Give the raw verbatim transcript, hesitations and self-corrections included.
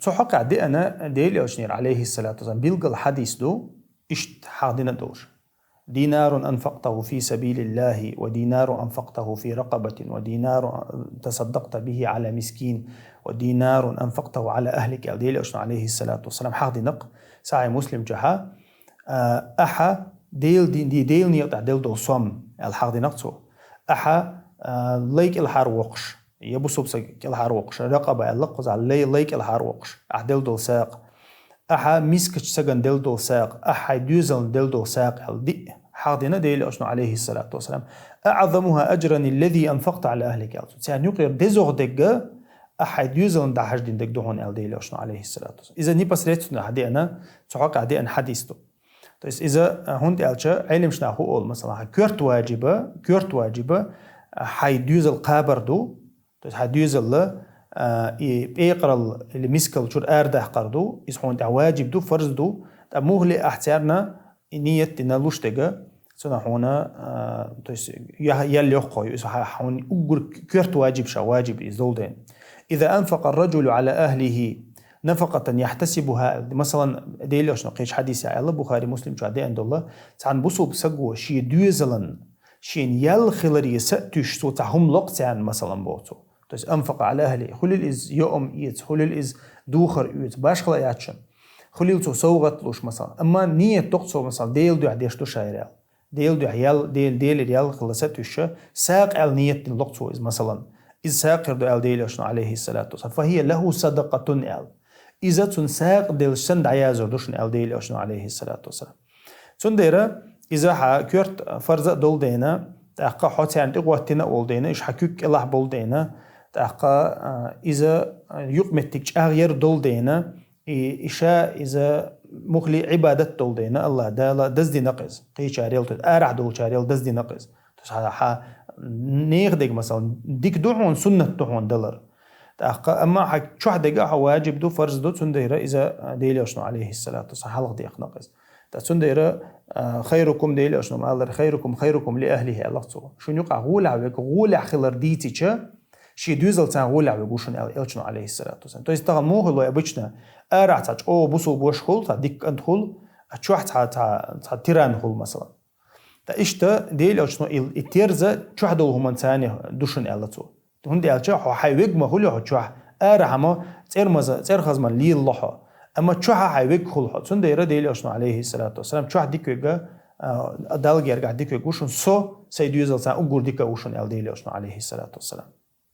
Цу хьокъехь деана Делан Элчанера, алейхиссалату вассалам, билггал хьадис ду, иштта хьахдина долуш: «دينار أنفقته في سبيل الله، ودينار أنفقته في رقبة، ودينار تصدقت به على مسكين، ودينار أنفقته على أهلك», аьлла Делан Элчано, алейхиссалату вассалам, хьахдинарг Сахьихь Муслим чохь, а, ахьа Делан дин, ди-, Делан некъа тӀехь делла долу сом, аьлла хьахдинарг цо. Ахьа, а, лай кӀелхьарвоккхуш, я бусулба стаг кӀелхьарвоккхуш, ракъаба аьлла кхузахь, лай, лай кӀелхьарвоккхуш, ахьа делла долу сагӀа. Ахьа мискачу стагана делла долу сагӀа, ахьа хьайн доьзална делла долу сагӀа аьлла диъ хьахдина Делан Элчано, алейхиссалату вассалам. «أعظمها أجرا الذي أنفقت على أهلك», аьлла цо. Царна юкъера дезагӀа дерг ахьа хьайн доьзална дӀахьаждина дерг ду хьуна, аьлла Делан Элчано, алейхиссалату вассалам. Иза непосредственно хьахдина, цу хьокъехь деана хьадис ду. То есть иза, а, хӀунда аьлча, Ӏеламнаха хӀун олу, масала, хьан коьрта ваджиба, коьрта ваджиба, а, хьайн доьзал кхабар ду, то есть хьайн доьзалла, а, и пекъаралла или мискалла чуьра арадаккхар ду, иза хьуна тӀехь ваджиб ду, фарз ду, ткъа муххале ахь царна и ният дина луш дерг, цунах хьуна, а, то есть я-, ял йоккхо ю, иза хьа-, хьуна уггар коьрта ваджиб ша, ваджиб иза долу дела. «إذا أنفق الرجل على أهله نفقة يحتسبها», масалан, Делан Элчано кхечу хьадисехь аьлла, Бухари, Муслим чохь деана долу, цхьана бусулба саго шен доьзалан, шена ял хиларе са а туьйсуш, цо цхьа хӀума локх царна, масалан, боху цо. То есть «أنفق على أهله», хуьлил иза йоам эца, хуьлил иза духар оьцу, башхала яц шуна. Хуьлил цо совгӀат луш, масалан. Амма ният доккху цо, масалан, Делан дуьхьа деш ду шайра аьлла. Делан дуьхьа ял, Дел-, Делера ял хилла са а туьйсуш, сагӀа аьлла ният дина локх цо иза, масалан. Иза сагӀа хир ду аьлла Делан Элчано, алейхиссалату вассалам. «فهي له صدقة», аьлла. Иза цунна сагӀа деллаш санна дӀаяздина ду шуна аьлла Делан Элчано, алейхиссалату вассалам. Цундела иза хьан коьрта фарз а долу дела, тӀаккха хьо царна тӀе гӀоттина а волу дела, уьш хьан куьг кӀелахь болу дела, тӀаккха, а, иза, а, юкъаметтиг чӀагӀ яр долу дела, и, и ша иза муххале Ӏибадат долу дела, Аллах Дала даздина-кх иза. Кхечарел, то есть арахь долчарел даздина-кх иза. То есть хьан, хьан нехан дерг, масалан, дика ду хьуна, суннат ду хьуна далар. ТӀаккха, амма хьан чохь дерг а хьан ваджиб ду, фарз ду, цундела иза, а, Делан Элчано, алейхиссалату вассалам, хьалхадехнарг иза. Ткъа цундела, а, «خيركم», Делан Элчано ма-аллара, «خيركم خيركم لأهله», аьлла цо. Шуна юкъахь гӀолехь верг, гӀолехь хилар дийцича, шен доьзалца гӀолехь верг ву шуна аьлла Элчано, алейхиссалату вассалам. То есть тахана муха ло обычно, арахь цхьа чӀогӀа бусулба ваша хуьлу, цхьа дика кӀант хуьлу, а чохь цхьа, цхьа, цхьа тиран хуьлу, масалан. Ткъа иштта Делан Элчано и, и терза чохь долу хӀуманца ду шуна аьлла цо. ХӀунда аьлча хьо хьайн верг ма хуьлу хьо чохь, арахь ма цӀермаза, цӀерхазман лелало хьо. Амма чохь хьайн верг хуьлу хьо. Цундела Делан Элчано, алейхиссалату вассалам, чохь дика верг, а, Далла гергахь дика верг ву шуна, со сайн доьзалца уггар дика ву шуна аьлла Делан Элчано, алейхиссалату вассалам.